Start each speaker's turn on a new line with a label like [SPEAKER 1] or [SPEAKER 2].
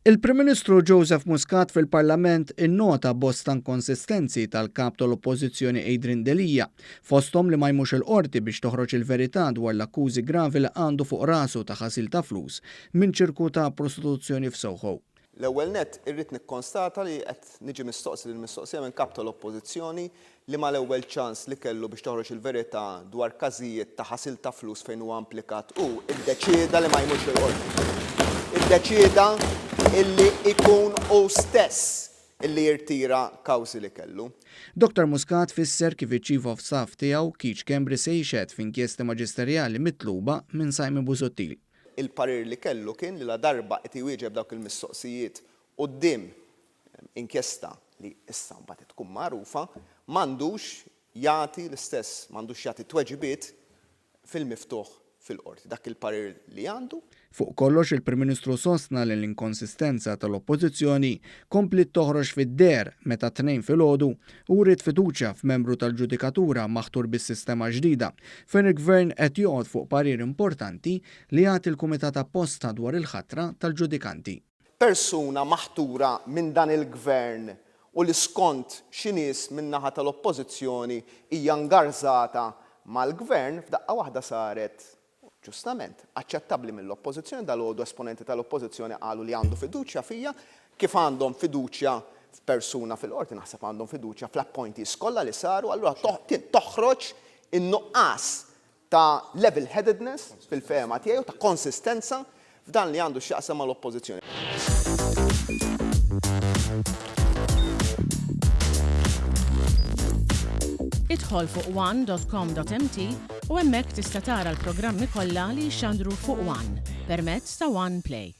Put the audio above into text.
[SPEAKER 1] Il-Prim Ministru Joseph Muscat fil-Parlament innota bosta inkonsistenzi tal-Kap tal-Oppożizzjoni Adrian Delia, fosthom li ma jmurx il-Qorti biex toħroġ il-verità dwar l-akkużi gravi li għandu fuq rasu ta' ħasil ta' flus minn ċirku ta' prostituzzjoni f'Soho.
[SPEAKER 2] L-ewwel nett irrid nikkonstata li qed niġi mistoqsi din il-mistoqsija minn Kap tal-Oppożizzjoni li mal-ewwel ċans li kellu biex toħroġ il-verità dwar każijiet ta' ħasil ta' flus fejn huwa implikat hu ddeċieda li ma jmurx il-Qorti. Iddeċieda illi jkun hu stess illi jirtira kawżi li kellu.
[SPEAKER 1] Dottor Muscat fisser kif iċ-Chief of Staff tiegħu, Keith Schembri se jixhed f'inkjesti maġisterjali mitluba minn Simon Busuttil.
[SPEAKER 2] Il-parir li kellu kien li ladarba qed iwieġeb dawk il-mistoqsijiet quddiem inkjesta li issa mbagħad qed tkun magħrufa, m'għandux jagħti l-istess, m'għandux jagħti tweġibiet fil-miftuħ fil-Qorti. Dak il-parir li għandu.
[SPEAKER 1] Fuq kollox il-Prim Ministru sostna li l-inkonsistenza tal-Oppożizzjoni kompliet toħroġ fid-deher meta t-Tnejn filgħodu uriet fiduċja f'membru tal-ġudikatura maħtur bis-sistema ġdida fejn il-Gvern qed joqgħod fuq parir importanti li jagħti l-Kumitat apposta dwar il-ħatra tal-ġudikanti.
[SPEAKER 2] Persuna maħtura minn dan il-Gvern u li skont xi nies min-naħa tal-Oppożizzjoni hija ngarżata mal-Gvern, f'daqqa waħda saret, ġustament, aċċettabbli mill-Oppożizzjoni. Dalgħodu esponenti tal-Oppożizzjoni qalu li għandu fiduċja fija, kif għandhom fiduċja f'persuna fil-Qorti, naħseb għandhom fiduċja fl-appointees kollha li saru, allura toħroġ in-nuqqas ta' level-headedness fil-fehma tiegħi u ta' konsistenza f'dan li għandu x'jaqsam mal-Oppożizzjoni.
[SPEAKER 3] Idħol fuq one.com.mt u hemmhekk tista' tara l-programmi kollha li jixxandru fuq One permezz ta' One Play.